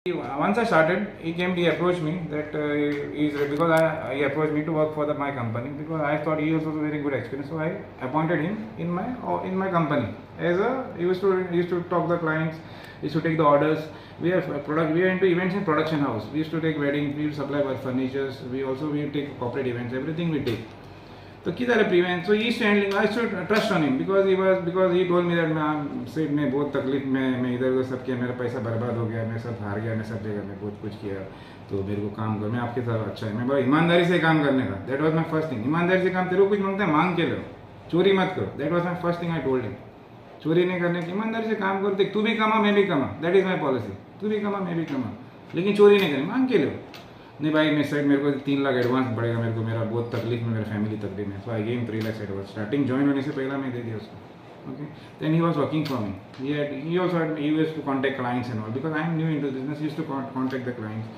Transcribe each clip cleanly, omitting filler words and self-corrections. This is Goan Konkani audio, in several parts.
Once I started, he came, he approached me that he's because I he approached me to work for my company because I thought he was also very good experience. So I appointed him in my company as a he used to talk the clients, he used to take the orders. We have a product. We are into events and production house. We used to take weddings, we used to supply furnitures. We also we take corporate events. Everything we take. तो कितें जालें prevent, so he handling, I should trust on him because he told me that सेठ, मैं बहुत तकलीफ में, मैं इधर उधर सब किया, मेरा पैसा बर्बाद हो गया, मैं सब हार गया, मैं सब जगह मैं बहुत कुछ किया, तो मेरे को काम कर, मैं आपके साथ अच्छा है, मैं बड़ा ईमानदारी से काम करने का। That was my first thing. ईमानदारी से काम, तेरे को कुछ मांगता है, मांग के लो, चोरी मत करो। That was my first thing I told him. चोरी नहीं करने की, ईमानदारी से काम करो। देख, तू भी कमा, मैं भी कमा, that is my policy. तू भी कमा, मैं भी कमा, लेकिन चोरी नहीं करें, मांग के लो। नहीं भाई, मैं साइड मेरे को 3 लाख एडवांस पड़ेगा मेरे को, मेरा बहुत तकलीफ में, मेरा फैमिली तकलीफ में। So I gave 3 lakhs advance. Starting join होने से पहला मैं दे दिया उसको। Okay, then he was working for me. He also had he used to contact clients and all because I am new into business. He used to contact the clients.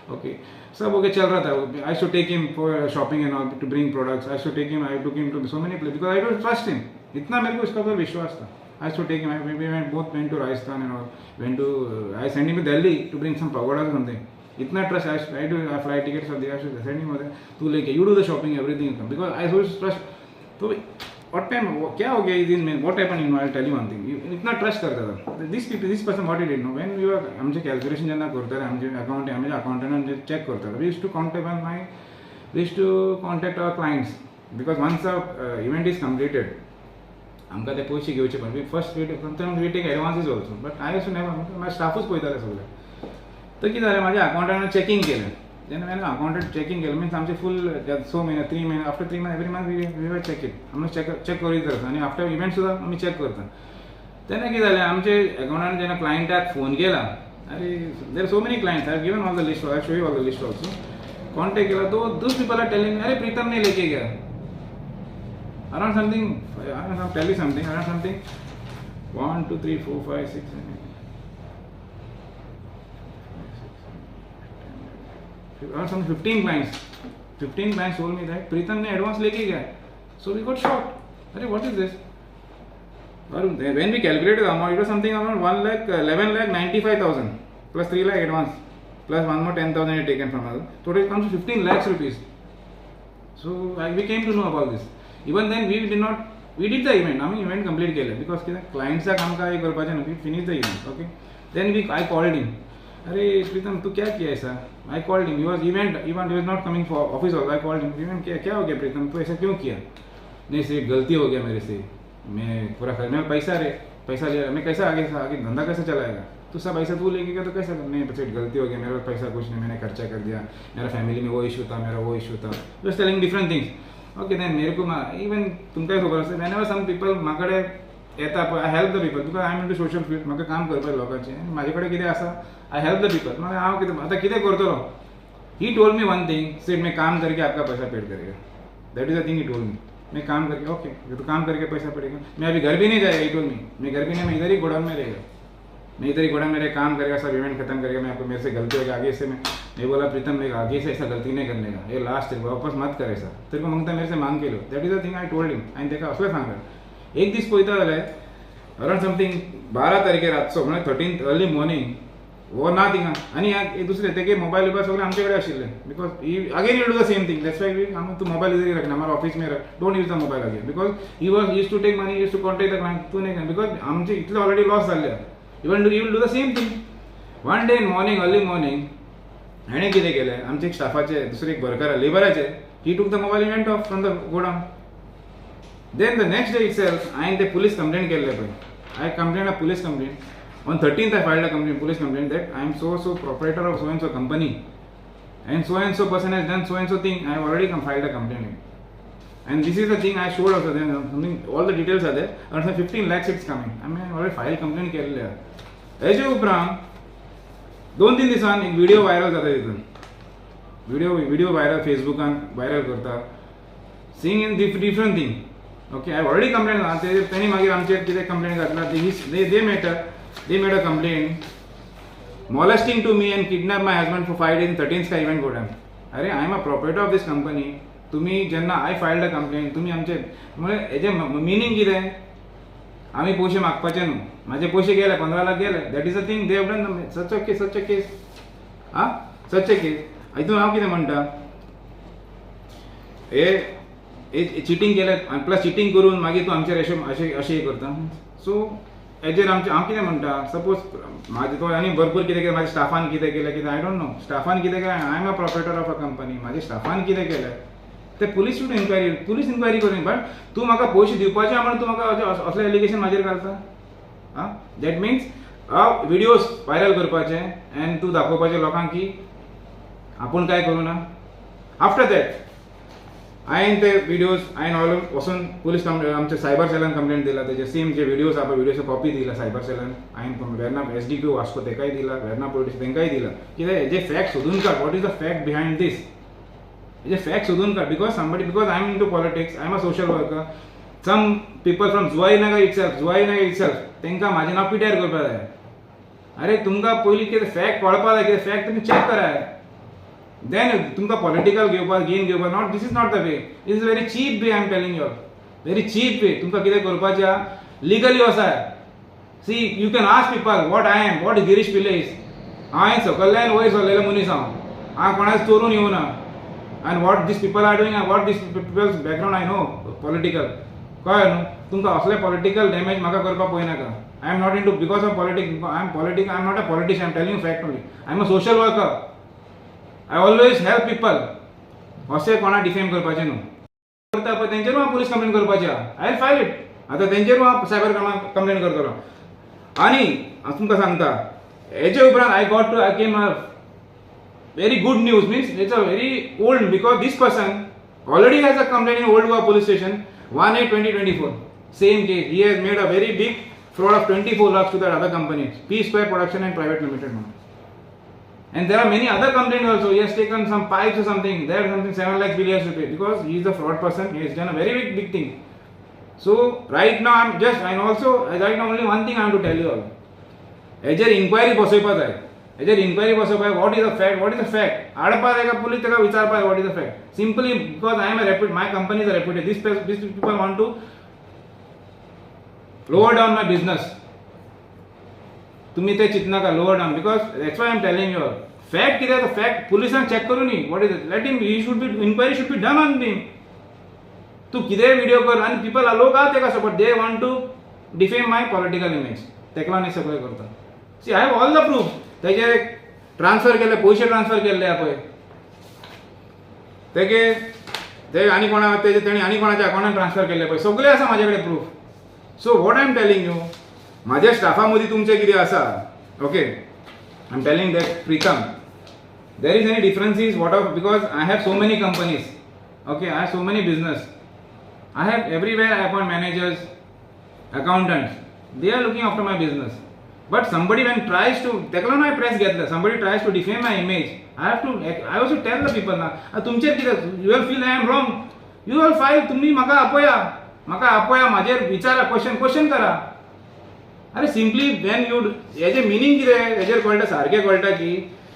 Okay, sub okay चल रहा था। I used to take him for shopping and all, to bring products. I used to take him, I took him to so many places because I don't trust him. इतना मेरे को इसका ऊपर विश्वास था। I used to take him. We went both went to Rajasthan and all. Went to I sent him to Delhi to bring some pagodas or something. इतना trust. I do I flight tickets of I should send him over there. तू लेके, you do the shopping, everything, because I so trust. तो what time क्या हो गया इस दिन में, what happened in, I tell you one thing. इतना ट्रस्ट करता था this people, this person, what did know, when we were आमचे कॅल्क्युलेशन जेन्ना करताले, आमचे अकाउंट, आमचे अकाउंटंटान चॅक करताले, we used to contact our clients because once a event is completed, आमकां ते पयशे घेवचे पडले। First we take advances also, but I used to never. म्हाजे स्टाफूच पळयताले सगळे। तर कितें जालें, म्हाज्या अकाउंटंटान चॅकींग केलें। जेन्ना हांवें अकाउंटंट चॅकींग केलें, मिन्स आमचे फूल स म्हयने, 3 म्हयने, after 3 month, every month we were check it. आमी चॅक चॅक करीत रावता आनी आफ्टर इव्हेंट सुद्दां आमी चॅक करता। तेन्ना कितें जालें, आमचे अकाउंटान जेन्ना क्लायंटाक फोन केला, अरे, there so many clients, I given all the list, I show you all the list also. Contact केला तो those people are telling, अरे, प्रीतम ने लेके Gaya around something, I tell you something, around something 1 2 3 4 5 6 7 8, around some 15 clients. 15 clients told me that Pritam ने एडवांस लेके Gaya. So we got shocked. अरे, what is this? Aur when we calculated the amount, it was something around 1 lakh, 11 lakh 95,000 plus 3 lakh advance plus one more 10,000 he taken from us. Total it comes to 15 lakhs rupees. So we came to know about this. Even then we did not, we did the event. आम्ही इव्हेंट कंप्लीट केले because कितें, क्लायंट्साक आमकां हें करपाचें न्हू। We finish the event, okay. Then we I called him. अरे प्रीतम, तू क्या किया ऐसा? I called him. He was event he was not coming for office also. I called him. Event क्या क्या हो गया प्रीतम, तू ऐसा क्यों किया? नहीं सेठ, गलती हो गया मेरे से, मैं पूरा कर, मैं पैसा रे पैसा लिया, मैं कैसा आगे आगे धंधा कैसे चलाएगा? तू सब ऐसा तू लेके गया तो कैसा? नहीं सेठ, गलती हो गया, मेरे पास पैसा कुछ नहीं, मैंने खर्चा कर दिया, मेरा फैमिली में वो इशू था, मेरा वो इशू था, just telling different things. Okay, then मेरे को इवन तुमकांय खबर आसा, when ever some people म्हाकडे येता पळय, I help the people because I am into social field. म्हाका काम करपाक लोकांचें आनी म्हाजे कडेन कितें आसा, I help the people. मागीर हांव कितें आतां कितें करतलो? He told me one thing, सेठ, मैं काम करके आपका पैसा पेड करेगा। That is the thing he told me. मैं काम करके, ओके, तो काम करके पैसा पड़ेगा। मैं अभी घर भी नहीं जाएगा, he told me. मैं घर भी नहीं, मैं इधर ही गोडाउन में रहेगा, मैं इधर ही गोडाउन में रह काम करेगा, सब इवेंट खत्म करेगा। मैं आपको, मेरे से गलती हो गया, आगे से मैं बोला, प्रीतम, मैं आगे से ऐसा गलती नहीं करने का, ये लास्ट है, वापस मत करे ऐसा। तेरे को मांगता, मेरे से मांग K low. That is the thing I told him. आनी ताका असलें सांगलें। एक दीस पळयता जाल्यार अराउंड समथींग 12 तारखेर रातचो, म्हळ्यार 13th early morning, हो ना थिंगा आनी दुसरे तेगे मोबायल बिबायल सगळे आमचे कडेन आशिल्ले because he again you do the same thing. That's why we तूं मोबायल इझिली राखना, हमारा ऑफिस में रख, don't use the mobile again, because he was used to take money, used to contact the client. तूं नाही because आमचे इतले ऑलरेडी लॉस जाल्ले, even you will do the same thing. One day in morning, early morning, हाणें कितें केलें, आमचे एक स्टाफाचे, दुसरे एक worker लेबराचे, he took the mobile, went off from the godown. Then the next day itself हांवें ते पुलीस कंप्लेंट केल्ले पळय, I complain a police complaint. On 13th I filed a complaint, police complaint, that I am so so proprietor of so and so company and so and so person has done so and so thing. I have already filed a complaint. And this is the thing I showed also then something, all the details are there. Around 15 lakhs it's coming. I mean, already file complaint केलेले आहा। हेजे उपरांत 2-3 दिसान एक व्हिडिओ व्हायरल जाता। तितून व्हिडिओ व्हायरल, फेसबुकान व्हायरल करता, saying in different thing. Okay, I already complain. तेणी मागीर आमचेर कितें कंप्लेन घातला, they made a complaint molesting to me and kidnap my husband for 5 days in 13 Sky Event godown. अरे, I am a proprietor of this company. तुम्ही जेन्ना I filed a complaint, तुम्ही आमचे, म्हणजे हेजे मिनींग कितें? आमी पयशे मागपाचे न्हू, म्हाजे पयशे गेले, 15 लाख गेले। That is a thing they have done, such a case, such a case. आं, सच केस. हितून हांव कितें म्हणटा, हे चिटींग केलें आनी प्लस चिटींग करून मागीर तूं आमचेर अशें अशें अशें करता. सो हेजेर आमचें हांव कितें म्हणटा, सपोज म्हाजे तो आनी भरपूर कितें कितें म्हाज्या स्टाफान कितें केलें कितें, I don't know स्टाफान कितें केलें. I am a proprietor of a company. म्हाज्या स्टाफान कितें केलें ते police should inquiry, police inquiry करून. बट तूं म्हाका पयशे दिवपाचे आहा म्हणून तूं म्हाका असलें एलिगेशन म्हाजेर घालता. आं, that means videos viral करपाचे आनी तूं दाखोवपाचें लोकांक की आपूण कांय करूं ना. आफ्टर that हांवें ते विडियोज हांवें ऑल वचून पुलीस आमच्या सायबर सेलान कंप्लेंट दिला. तेजे सेम जे विडियोज आहा पळय, विडियोज कॉपी दिला सायबर सेलान. हांवें वेर्ना एसडीपीओ वास्को तेकाय दिला, वेर्ना पुलीस तेंकाय दिला. कितें हेजे फॅक्ट सोदून काड, what is the fact behind this, हेजे फॅक्ट सोदून काड. Because somebody, because I am into politics, I am a social worker, some people from Zuarinagar itself, Zuarinagar itself तेंकां म्हाजें नांव पिड्ड्यार करपाक जाय. अरे, तुमकां पयलीं कितें फॅक्ट कळपा जाय, कितें फॅक्ट तुमी चॅक कराय, देन तुमकां पॉलिटिकल घेवपाक गेन घेवपाक. Not, this is not the way. This is very cheap way, I am telling you, very cheap way. तुमकां कितें करपाचें आहा legally वचाय. See, you can ask people what I am, what Girish Pillai is. हांवें सकल्ल्यान वयर सरलेलो मनीस हांव. हांव कोणाक चोरून येवना. And what these people are doing, what these people's background, I know political. कळ्ळें न्हू? तुमकां असले पॉलिटिकल डॅमेज म्हाका करपाक पळयनाका. I am not into because of politics. I am politic I am not a politician, I am telling you fact only. I am a social worker. I always help people. अशें कोणाक डिफेम करपाचें न्हू. करता पळय तेंचेरूय हांव पुलीस कंप्लेन करपाचें आहा. I will file it. आतां तेंचेरूय हांव सायबर क्रायमाक कंप्लेन करतलो. आनी हांव तुमकां सांगता, हेजे उपरांत I got to I came a very good news, means it's a very old, because this person already has a complaint in Old Goa police station, 1/8/2024, same case. He has made a very big fraud of 24 lakhs to that other company, P Square Production and Private Limited. And there are many other complaints also. He has taken some pipes or something. There something 7 lakhs bill he has to pay because he is a fraud person. He has done a very big, big thing. So right now I'm just, and also right now only one thing I want to tell you all. हेजेर इन्क्वायरी बसोवपा जाय, हेजेर enquiry बसोवपा. What is a fact, what is a fact हाडपा जाय का पुलीस ताका विचारपा जाय, what is a fact. Simply because I am a repute, my company is a reputed, this people want to lower down my business. तुम्ही ते चिंतनाका lower down, because that's why I am telling you fact. कितें आतां फॅक्ट पुलिसांक चॅक करूं न्ही, what is it. Let him, he should be, inquiry should be done on him. तूं कितेंय व्हिडिओ कर आनी पिपल लोक आहा तेका support, they want to defame my political image. तेका लागून हें सगळें करता. See, I have all the proof. तेजे ट्रान्सफर केल्ले पयशे, ट्रान्सफर केल्ले आहा पळय तेगे, ते आनी कोणा तेजे तेणी आनी कोणाच्या अकाउंटान ट्रान्सफर केल्ले पळय, सगळे आसा म्हाजे कडेन proof. So what I am telling you, म्हाज्या स्टाफा मदीं तुमचें कितें आसा, okay, I am telling that Pritam, there is any differences what of, because I have so many companies, okay, I have so many business, I have everywhere I appoint managers, accountants, they are looking after my business. But somebody when tries to, तेका लागून हांवें प्रेस घेतलं, somebody tries to defame my image, I have to, I also tell the people ना. तुमचेर कितें, you will feel I am wrong, you will file. तुमी म्हाका आपया, म्हाका आपया, म्हाजेर विचारा, क्वेश्चन क्वेश्चन करा. अरे, सिम्पली when you हेजें मिनींग कितें हेजेर कळटा, सारकें कळटा की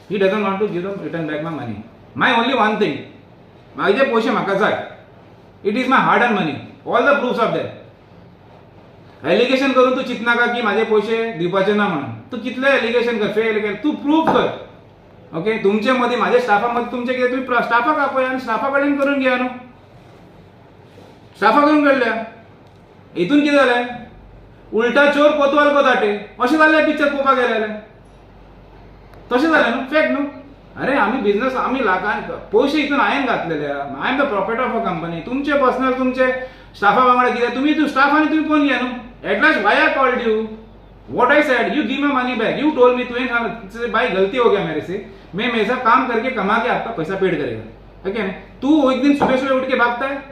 he doesn't want to give them return back my money. My only one thing, म्हाजे पयशे म्हाका जाय. It is my hard earned money. All the proofs of that. Allegation करून तूं चिंतनाका की म्हाजे पयशे दिवपाचे ना म्हणून. तूं कितले एलिगेशन कर, फेल, तूं प्रूफ कर. ओके, तुमचे मदीं, म्हाज्या स्टाफा मदीं तुमचे कितें, तुमी स्टाफाक आपय आनी स्टाफा कडेन करून घेया न्हू. स्टाफा करून काडल्या. हितून कितें जालें, उल्टा चोर कोतवाल को दाटे अशें जालें. पिक्चर पळोवपाक गेले जाल्यार तशें जालें न्हू, फॅक्ट न्हू. अरे, आमी बिझनस, आमी लाखान पयशे हितून हांवें घातलेले. I am the proprietor of a company. तुमचे पर्सनल तुमचे स्टाफा वांगडा कितें, तुमी स्टाफ आनी तुमी पळोवन घेया न्हू. At last why I called you, what I said, you give my money back. You told me, तुवें भाई गलती हो गया मेरे से, मैं ऐसा काम करके कमा के आपका पैसा पेड करेगा. ओके, तू एक दिन सुबह सुबह उठ के भागता है,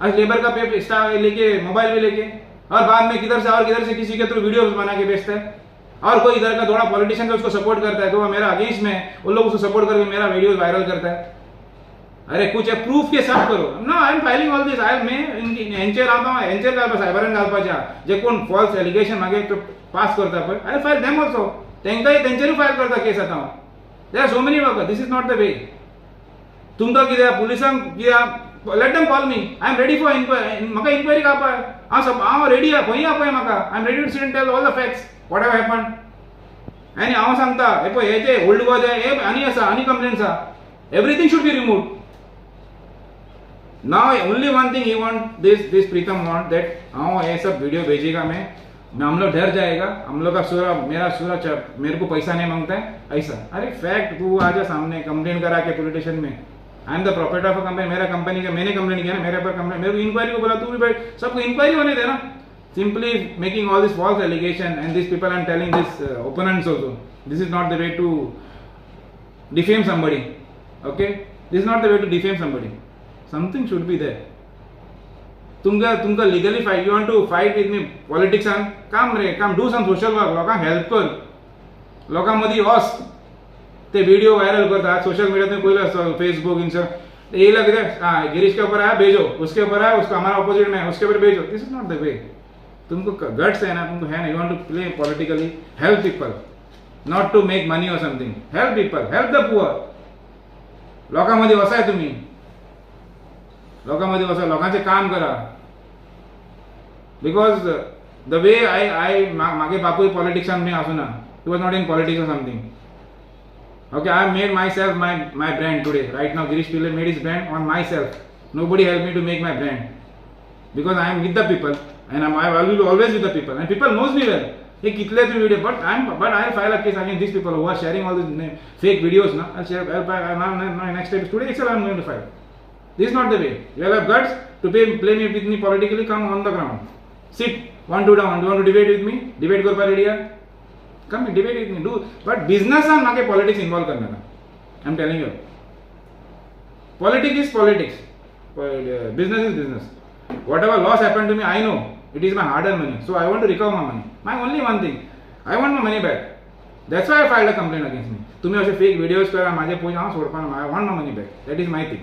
आज लेबर का पे स्टाफ लेके, मोबाइल भी लेके, और बाद में किधर से और किधर से किसी के थ्रू वीडियो बना के बेचता है, और कोई इधर का थोड़ा पॉलिटिशियन उसको सपोर्ट करता है तो मेरा अगेंस्ट में, वो लोग उसको सपोर्ट करके मेरा वीडियो वायरल करता है. अरे, कुछ है प्रूफ के साथ करो ना. I am filing all this. I may हेंचेर हांव हेंचेर घालपा, सायबरान घालपाचें. जे कोण फॉल्स एलिगेशन मागीर पास करता पळय, I file them also. तेंकाय तेंचेरूय फायल करता केस आतां हांव. There are so many worker. This is not the way. तुमकां कितें पुलिसांक कित्याक, let them call me. I am ready for inquiry. म्हाका इन्क्वायरी आपय, हांव हांव रेडी आहा. खंय आपय म्हाका, I am ready to sit and tell all the facts what have happen. आनी हांव सांगता, हे पळय, हे जे ओल्ड गोवा हे आनी आसा, आनी कंप्लेन्स आसा. Everything should be remove. Now only one thing he want, this Pritam want that हांव हे सब वीडियो भेजेगा, मैं हम लोग डर जाएगा, हम लोग का सूरा, मेरा सूरा मेरे को पैसा नहीं मांगता है ऐसा. अरे फैक्ट, तू आजा सामने, कंप्लेन करा के पुलिस स्टेशन में. I am the proprietor of a company. मेरा कंपनी का मैंने कंप्लेन किया ना, मेरे पर कंप्लेन, मेरे को इंक्वायरी को बोला, तू भी बैठ, सबको इंक्वायरी होने देना. Simply making all this false allegation and this people, I am telling this opponents also, this is not the way to defame somebody, okay? This is not the way to defame somebody. Something should be there. तुमकां तुमकां legally fight, you want to fight with me पॉलिटिक्सान, come रे, come do some social work. लोकांक हेल्प कर, लोकां मदीं वच. ते व्हिडिओ व्हायरल करता सोशल मीडिया, तुम्ही पयलो आसतो फेसबुक, इन्स्टा, येयला कितें, हाँ, गिरीश के ऊपर आया भेजो, उसके ऊपर आया, उसको हमारा ऑपोजिट में है, उसके ऊपर भेजो. This is not the way. तुमको गट्स है ना, तुमको है ना, you want to play politically, help people, not to make money or something. Help people, help the poor. लोकां मदीं वसाय, तुमी लोकां मदीं वसा, लोकांचें काम करा. Because the way I म्हागे बापूय पॉलिटिक्सान बी आसुना. He was not in politics or something, okay? I made myself my brand today. Right now Girish Pillai made his brand on myself. Nobody help me to make my brand because I am with the people and I will be always with the people and people knows me well. हे कितले तुम्ही video, but I file a case against these people who are sharing all these fake videos ना. I share, my next step, today itself I am going to file. This is not the way. You have guts to play me with me politically, come on the ground. Sit one two down. You want to debate with me? Debate करपा ready आहा? Come debate with me. Do, but business and म्हाका politics involve करना. I am telling you. Politics is politics. Business is business. Whatever loss happened to me, I know. It is my hard-earned money. So I want to recover my money. My only one thing, I want my money back. That's why I filed a complaint against me. तुम्ही असे फेक व्हिडिओज करा, माझे पैसे हांव सोडपाना. I want my money back. That is my thing.